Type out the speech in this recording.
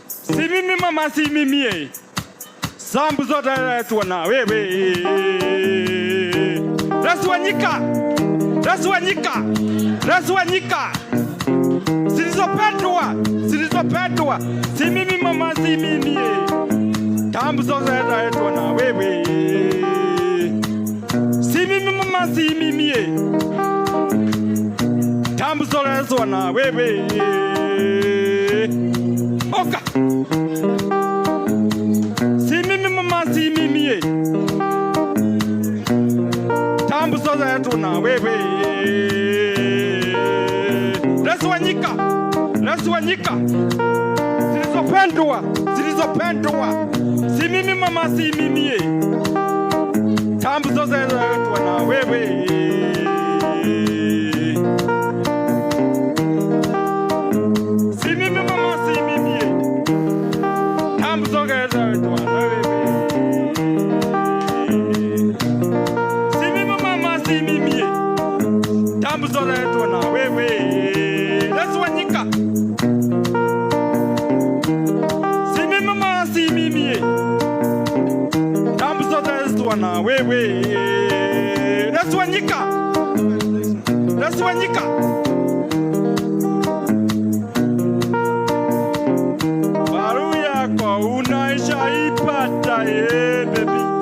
Si mimi mama, si mimi eh. Sambu zote letwa na wewe. Rasuanyika, Rasuanyika, Rasuanyika. Zilizopendwa, zilizopendwa. Si mimi mama, si mimi eh. Tambu zote letwa na wewe. Si mimi mama, si mimi eh. Tambu zote letwa na wewe. Oka. Si mimi mama, si mimi eh. Tambu zote letwa na wewe. Rasuanyika, Rasuanyika. Zilizopendwa, zilizopendwa. Si mimi mama, si mimi eh. Tambu zote letwa na wewe. Si mimi mama, si mimi eh. Tambu zote letwa na wewe. Si mimi mama, si mimi eh. Tambu zote letwa na wewe. Rasuanyika. Si mimi mama, si mimi eh. Tambu zote letwa na wewe. Rasuanyika. Rasuanyika. Baru yako unaishaipata eh, baby.